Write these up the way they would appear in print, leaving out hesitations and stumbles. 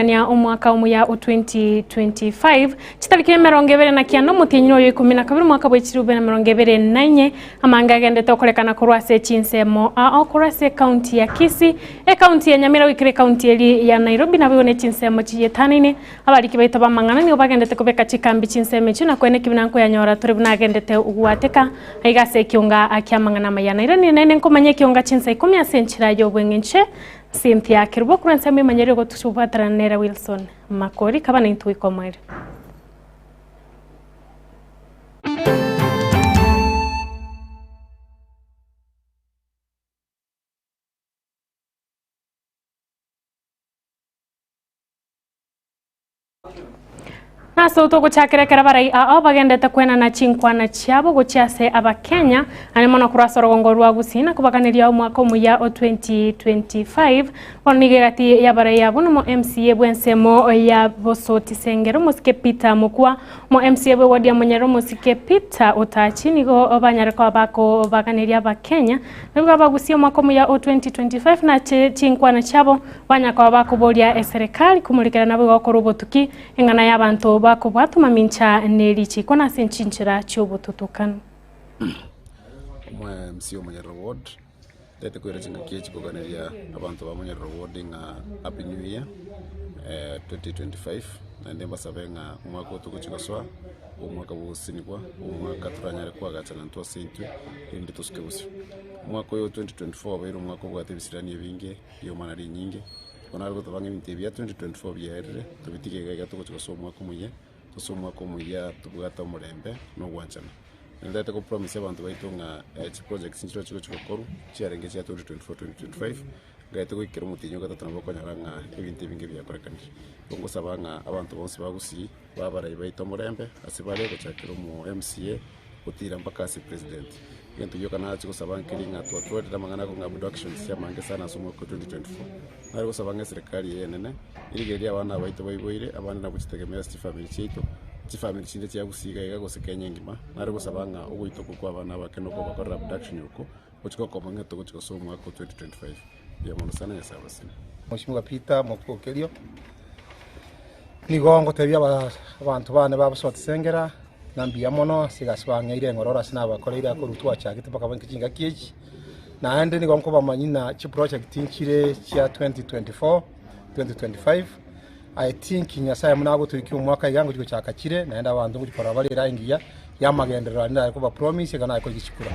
Nia omwaka omuya o 2025, chitariki 29 omotienyi oyo 12 omwaka bwe 2024, amange agendete okorekana korwa ase chinsemo ao korwa ase ekaunti ya Kisii, ekaunti ya Nyamira goikera ekaunti eri ya Nairobi naboigo ne chinsemo chiyetanaine. Abariki baito b'amang'ana nigo bagendete kobeka chikambi chinsemo echio na koeneki buna nkoyanyora tore buna agendete gwateka aiga ase ekionga ki'amang'ana amaya. Nairanire naende nkomanya ekionga chinsa ikomi ase enchera y'obweng'enche Cynthia Kerubo korwa ensemo emanyerire gotuchobwaterana nere Wilson Makori kaba naintwe goika omoerio. Nase togochakera ekero abarai ao bagendete kwenana chinkwana chiabo gochia ase Abakenya, naende mono korwa ase orogongo rwa Gusii na kobaganeria omwaka omuya o 2025. Bono nigo egati y'abarai abwo nomo MCA bw'ensemo ya Bosoti Sengera omosike Peter Mokua, omo MCA bw'eward ya Monyerere omosike Peter Otachi nigo banyare koba bakobaganeria Abakenya Nigo abagusie omwaka omuya o 2025 na chinkwana chiabo banya koba bakoboria eserekari komorikera nabo igo korwa obotuki eng'ana y'abanto bakobwatwa mamincha ne richiko na ase chinchera chi'obotutukanu. Omo MC o Monyerere Ward, ntagete koira chingaki echi koganeria abanto ba Monyerere Ward ng'a Happy New Year 2025, naende mbasabe ng'a omwaka oyo togochia gosoa, omwaka bwa ogosesenigwa, omwaka toranyare koagachana intwe ase intwe, erinde tosuke bosio. Omwaka oyo o 2024 obeire omwaka obwate ebisirani ebinge, riomana rinyinge, bono nare goteba ng'a ebinto ebi bia 2024 biaerire, tobitige iga iga togochia gosoa omwaka omoyia, tosoe omwaka omoyia tobwate omorembe na ogwanchana. Naende ntagete gopromise abanto baito ng'a chiprojects nchire chigochi gokorwa, chiarenge chia 2024 2025, Ngaete goikera omotienyi o gatato nabo okonyora ng'a ebinto ebinge biakorekanire. Igo ngosaba ng'a abanto bonsi ba Gusii babarai baito omorembe ase bare gochakera omo MCA gotira mpaka ase president. Egento gioka nache gosaba nkeri ng'a twatwarire amang'ana akong'a abductions amange sana ase omwaka o 2024. Nare gosaba ng'a eserekari eye enene erigererie abana baito baiboire abande nabo chitegemea ase chifamiri chiaito, chifamiri chinde chia Gusii iga iga gose Kenya engima. Nare gosaba ng'a ogoitwa okwo kwa abana abake na okobakorera abduction okwo Gochika okomanya togochia gosoa omwaka o 2025. Mbuya mono sana Nyasae abasime. Mheshimiwa Peter Mokokerio, Nigo ngotebia abanto bane ba Bosoti Sengera ng'a mbuya mono ase egasi bang'eire eng'ororo ase nabakoreire korwa twachagete mpaka bono chingaki echi. Naende nigo nkobamanyia ng'a chiproject nchire chia 2024, 2025, I think Nyasaye buna agotoikia omwaka iga ngochia gochaka chire naende abanto ngochia korora bare era engiya y'amagenderero aria nare koba promise ekero nare korigia chikura.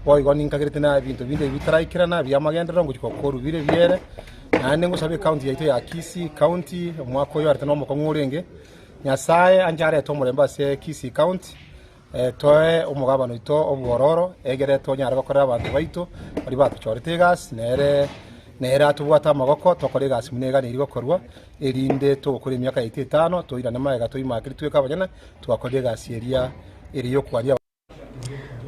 Boigo ninkagerete na ebinto binde ebi bitaraikerana bi'amagenderero ngochia gokorwa bire biere, naende ngosabe ecounty yaito ya Kisii county omwaka oyo arete na omokong'u orenge, Nyasaye anche arete omorembe ase Kisii county, toe omogabane oito obwororo, egere tonyare gokorera abanto baito baria batochorete egasi, nere nere atobwate amaboko tokore egasi buna eganeiri gokorwa, erinde togokora emiaka yaito etano, toirane magega toimakeri tweke abanyene, twakorire egasi eria ere y'okwania.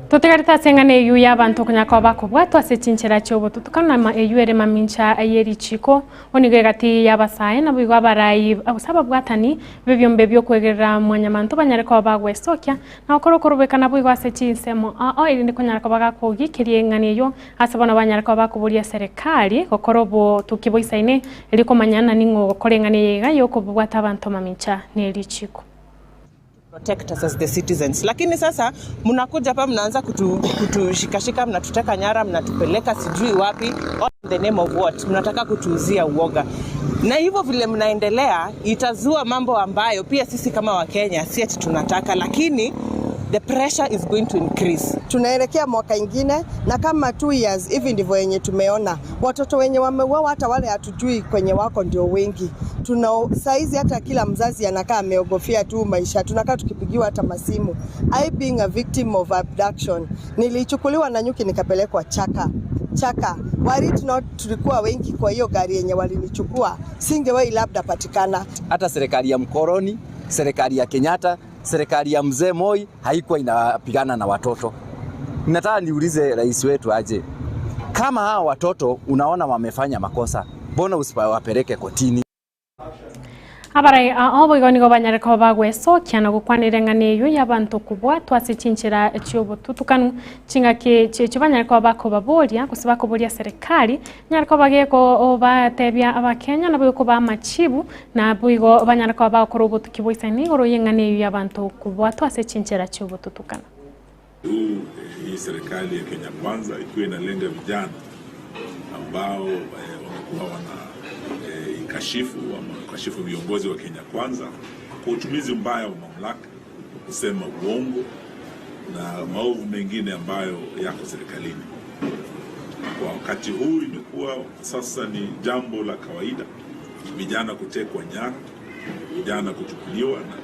Totigarete ase eng'ana eyio y'abanto konya koba bakobwatwa ase chinchera chi'obotutukanu na eyio ere mamincha ye richiko. Bo nigo egati y'abasae, naboigo abarai gose ababwatani b'ebiombe bi'okwegerera mwanyamanto banyare koba bagwesokia na gokora okorobeka naboigo ase chinsemo ao, erinde konyara koba gakogiikeria eng'ana eyio ase bono banyare koba bakoboria eserekari gokora obotuki boisaine, erio komanya ng'a ning'o ogokora eng'ana eye iga y'okobwata abanto mamincha ne richiko. Protect us as the citizens lakini sasa mnakuja hapa mnaanza kutu, kutushikashika mnatuteka nyara mnatupeleka sijui wapi all in the name of what mnataka kutuuzia uoga na hivyo vile mnaendelea itazua mambo ambayo pia sisi kama Wakenya si ati tunataka lakini the pressure is going to increase. Tunaelekea mwaka ingine na kama two years hivi ndivyo yenye tumeona watoto wenye wameuawa, hata wale hatujui kwenye wako ndio wengi. Tuna saizi hata kila mzazi anakaa ameogofia tu maisha, tunakaa tukipigiwa hata masimu. I being a victim of abduction, nilichukuliwa na nyuki nikapelekwa Chaka Chaka. Were it not tulikuwa wengi kwa hiyo gari yenye walinichukua, singewahi labda patikana. Hata serikali ya mkoloni, serikali ya Kenyatta, serikali ya mzee Moi haikuwa inapigana na watoto. Nataka niulize rais wetu aje, kama hawa watoto unaona wamefanya makosa, mbona usipawapeleke kotini? Abarai ao boigo nigo banyare koba bagwesokia na gokwanera eng'ana eyio y'abanto kobwatwa ase chinchera chi'obotutukanu. Chingaki chi'echio banyare koba bakobaboria, gose bakoboria serikali, enyare koba gekobatebia Abakenya naboigo kobaa amachibu, naboigo banyare koba bagokora obotuki boisaine igoro y'eng'ana eyio y'abanto kobwatwa ase chinchera chi'obotutukanu. Huu hii serikali ya Kenya Kwanza ikiwa inalenga vijana ambao wamekuwa wana ikashifu ama kashifu viongozi wa Kenya Kwanza kwa utumizi mbaya wa mamlaka, kusema uongo na maovu mengine ambayo yako serikalini. Kwa wakati huu imekuwa sasa ni jambo la kawaida vijana kutekwa nyara, vijana kuchukuliwa na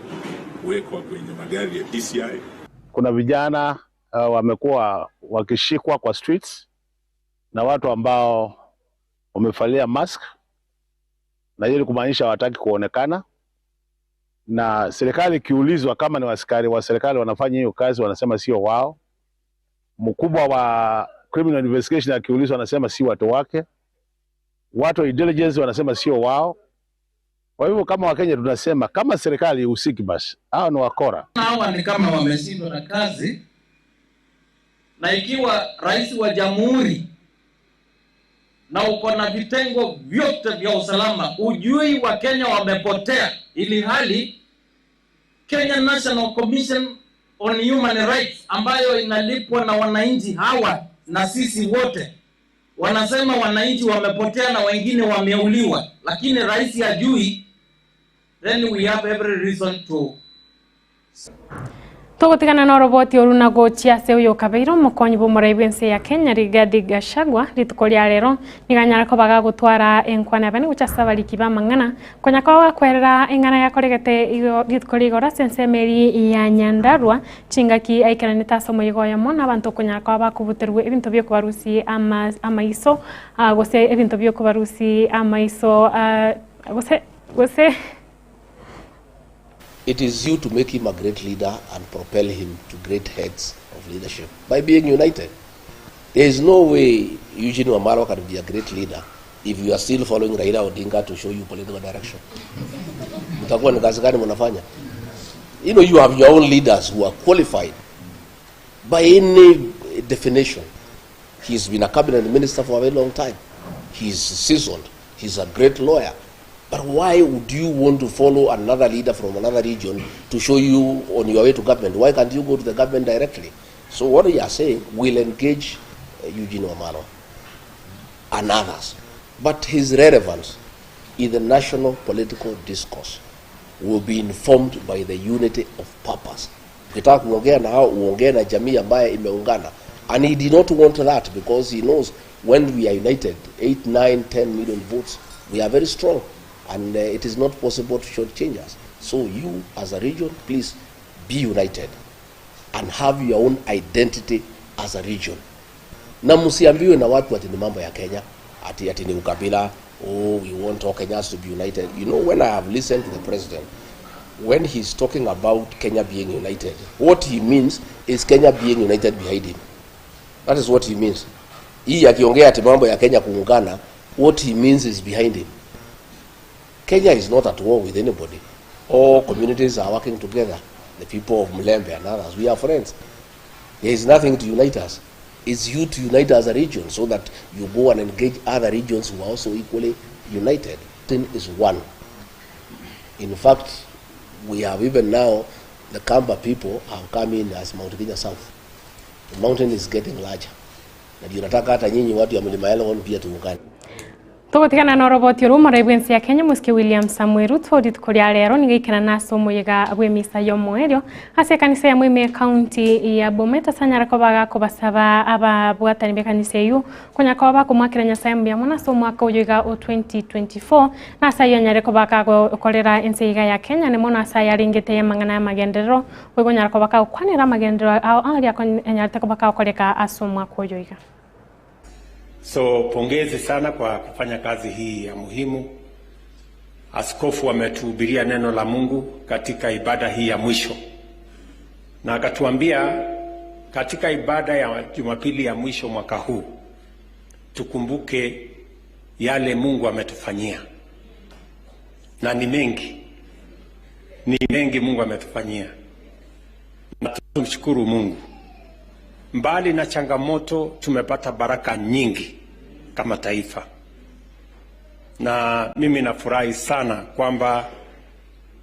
kuwekwa kwenye magari ya DCI. Kuna vijana wamekuwa wakishikwa kwa streets na watu ambao wamevalia mask, na hiyo ni kumaanisha hawataki kuonekana. Na serikali ikiulizwa kama ni askari wa serikali wanafanya hiyo kazi, wanasema sio wao. Mkubwa wa criminal investigation akiulizwa, anasema si watu wake. Watu wa intelligence wanasema sio wao. Kwa hivyo kama Wakenya tunasema kama serikali ihusiki, basi hao ni wakora. Hawa ni kama wameshindwa na kazi, na ikiwa rais wa jamhuri na uko na vitengo vyote vya usalama, ujui wa Kenya wamepotea, ili hali Kenya National Commission on Human Rights ambayo inalipwa na wananchi hawa na sisi wote, wanasema wananchi wamepotea na wengine wameuliwa, lakini rais hajui, then we have every reason to Togotigana na oroboti oru na gochia ase oyo okabeire omokonyi bw'omorai bw'ense ya Kenya Rigathi Gachagua rituko ria rero nigo anyare koba gagotwara enkwana yabene gochia ase abariki b'amang'ana konya koba gakwerera eng'ana yakoregete igo rituko ria igoro ase ensemo eria ya Nyandarua chingaki aikeranete ase omoyega oyomo na abanto okonyara koba bakobuterwa ebinto biokobarusia ama amaiso gose ebinto biokobarusia amaiso gose gose. It is you to make him a great leader and propel him to great heights of leadership by being united. There is no way Eugene Wamalwa can be a great leader if you are still following Raila Odinga to show you political direction. Mtakuwa ni kazi gani mnafanya? You know, you have your own leaders who are qualified by any definition. He's been a cabinet minister for a very long time. He's seasoned. He's a great lawyer. But why would you want to follow another leader from another region to show you on your way to government? Why can't you go to the government directly? So what we are saying, we'll engage Eugene Wamalwa and others. But his relevance in the national political discourse will be informed by the unity of purpose. Ukitaka kuongea na hao uongee na jamii ambaye imeungana. And he did not want that because he knows when we are united, 8, 9, 10 million votes, we are very strong. And it is not possible to shortchange us. So you as a region, please be united and have your own identity as a region. Na msiambiwe na watu ati ni mambo ya Kenya, ati ati ni ukabila, oh we want all Kenyans to be united. You know, when I have listened to the president, when he's talking about Kenya being united, what he means is Kenya being united behind him. That is what he means. Hii akiongea ati mambo ya Kenya kuungana, what he means is behind him. Kenya is not at war with anybody. All communities are working together. The people of Mulembe and others, we are friends. There is nothing to unite us. It's you to unite as a region so that you go and engage other regions who are also equally united. Thing is one. In fact, we have even now, the Kamba people have come in as Mount Kenya South. The mountain is getting larger. Na ndio nataka hata nyinyi watu ya Mlima Elgon pia tuungane. Togotigana na oroboti oru omorai bw'ense ya Kenya Omosike William Samoei Ruto rituko ria rero nigo aikerana ase omoyega bw'emisa y'omoerio ase ekanisa ya Mwime ekaunti ya Bomet ase anyare koba gakobasaba ababwatani b'ekanisa eyio konya koba bakomoakera Nyasaye mbuya mono ase omwaka oyo iga o 2024 na ase ayio anyare koba kagokorera ense iga ya Kenya ne mono ase ayarengete y'amang'ana y'amagenderero boigo onyare koba kagokwanera amagenderero ao aria anyarete koba kagokoreka ase omwaka oyo iga. So pongezi sana kwa kufanya kazi hii ya muhimu. Askofu ametuhubiria neno la Mungu katika ibada hii ya mwisho, na akatuambia katika ibada ya Jumapili ya mwisho mwaka huu tukumbuke yale Mungu ametufanyia, na ni mengi. Ni mengi Mungu ametufanyia na tumshukuru Mungu. Mbali na changamoto, tumepata baraka nyingi kama taifa, na mimi nafurahi sana kwamba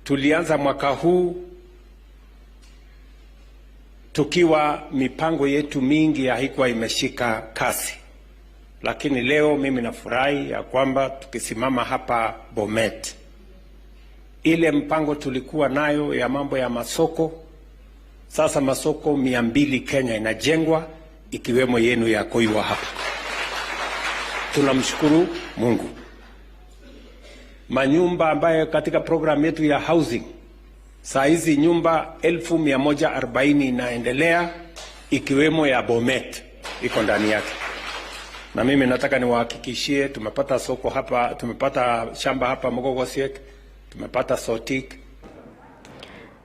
tulianza mwaka huu tukiwa mipango yetu mingi haikuwa imeshika kasi, lakini leo mimi nafurahi ya kwamba tukisimama hapa Bomet, ile mpango tulikuwa nayo ya mambo ya masoko, sasa masoko 200 Kenya inajengwa ikiwemo yenu ya Koiwa hapa. Tunamshukuru Mungu. Manyumba ambayo katika programu yetu ya housing saa hizi nyumba 140,000 inaendelea ikiwemo ya Bomet iko ndani yake. Na mimi nataka niwahakikishie tumepata soko hapa, tumepata shamba hapa Mogogosiek, tumepata Sotik.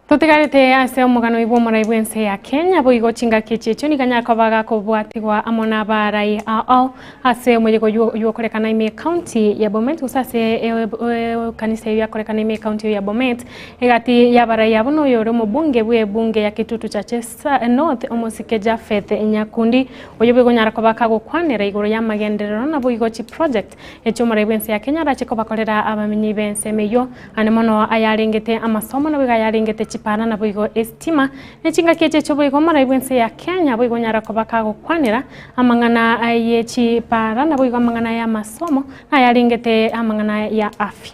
Totigarete ase omogano oibwe omorai bw'ense ya Kenya boigo chingaki echi echio nigo anyare koba gakobwatigwa amo n'abarai ao ase omoyega oywo oywokorekana ime ekaunti ya Bomet gose ase ekanisa eyio yakorekana ime ekaunti eyio ya Bomet egati y'abarai abwo noyore omobunge bw'ebunge ya Kitutu Chache North omosike Japheth Nyakundi oyio boigo onyara koba kagokwanera igoro y'amagenderero naboigo chiproject echio omorai bw'ense ya Kenya arache kobakorera abamenyi b'ensemo eyio Ande mono ayarengete amasomo naboigo ayarengete chipara naboigo esitima, ne chingaki echi echio boigo omorai bw'ense ya Kenya boigo onyara koba kagokwanera amang'ana ye chipara naboigo amang'ana y'amasomo na ayarengete amang'ana ya afya.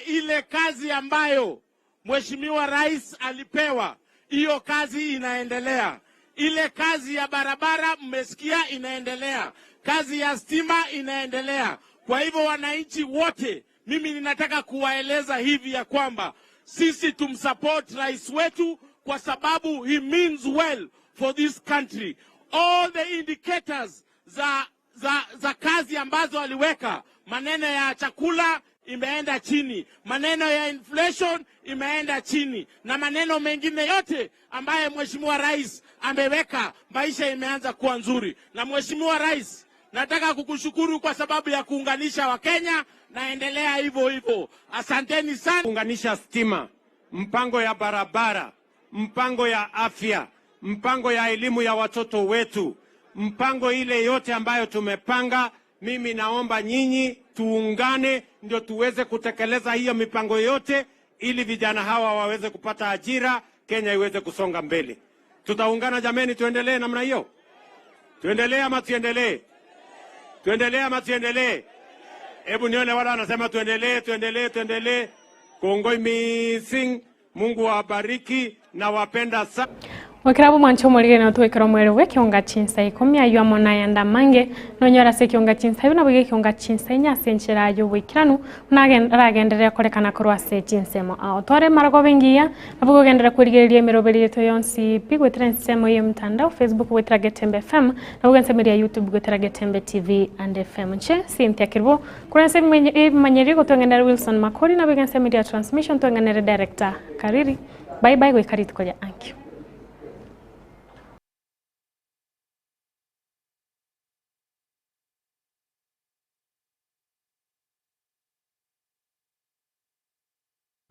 Ile kazi ambayo Mheshimiwa Rais alipewa, hiyo kazi inaendelea. Ile kazi ya barabara mmesikia inaendelea, kazi ya stima inaendelea. Kwa hivyo wananchi wote, mimi ninataka kuwaeleza hivi ya kwamba sisi tumsupport rais wetu kwa sababu he means well for this country. All the indicators za, za, za kazi ambazo aliweka, maneno ya chakula imeenda chini, maneno ya inflation imeenda chini, na maneno mengine yote ambaye Mheshimiwa Rais ameweka, maisha imeanza kuwa nzuri. Na Mheshimiwa Rais, nataka kukushukuru kwa sababu ya kuunganisha Wakenya, naendelea hivyo hivyo. Asanteni sana. Kuunganisha stima, mpango ya barabara, mpango ya afya, mpango ya elimu ya watoto wetu, mpango ile yote ambayo tumepanga. Mimi naomba nyinyi tuungane, ndio tuweze kutekeleza hiyo mipango yote, ili vijana hawa waweze kupata ajira, Kenya iweze kusonga mbele. Tutaungana jameni, tuendelee namna hiyo, tuendelee ama tuendelee? Tuendelee ama tuendelee? Hebu nione wale wanasema tuendelee, tuendelee, tuendelee. Kongoi mising, Mungu awabariki na wapenda sana. Goikera abwo omorigeni otwekere omwero bw'ekeonga chinsa ikomi ayio amo nayande amange, nonyore ase ekeonga chinsa ibere naboigo ekeonga chinsa inye ase enchera y'oboikeranu, buna aragenderere korekana korwa ase chinsemo ao. Tware marogoba engiya, nabo kogenderera korigereria emeroberi yaito yonsi pi goetera ensemo y'omotandao, Facebook goetera Getembe FM, naboigo ensemo eria ya YouTube goetera Getembe TV and FM. Inche Cynthia Kerubo, korwa ase ebimanyererio gotweng'enere Wilson Makori, naboigo ensemo eria ya transmission tweng'enere Director Kariri. Bye bye goika rituko ria ankio.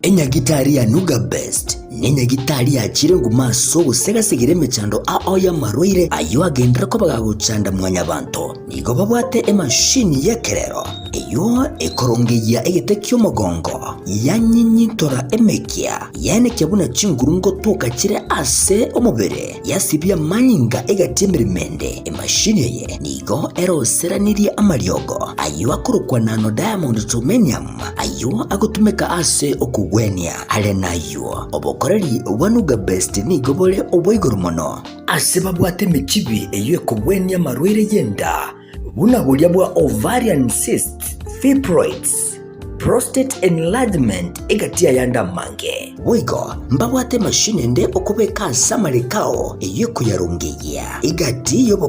Enyagitari ya Nuga Best nenyagitari yachire nguma ase ogosegasegera emechando ao y'amarwaire ayio agenderere koba gagochanda mwanyabanto. Nigo babwate emashini y'ekerero eyio ekorongeyia egete ki'omogongo, yanyinyintora emekia, yaenekia buna chinguru ngotoka chire ase omobere, yasibia amanyinga egati emeremo ende. Emashini eye nigo eroseranirie amariogo ayio akorokwa nano diamond germanium ayio agotumeka ase okogwenia. Are nayio, obokoreri bwa Nuga Best nigo bore obwa igoro mono. Ase babwate emechibi eyio ekogwenia amarwaire y'enda, buna boria bwa ovarian cysts, fibroids, prostate enlargement egati y'ayande amange. Boigo mbabwate emashini ende okobeka ase amareko ao eyio ekoyarongeyia egati y'obo.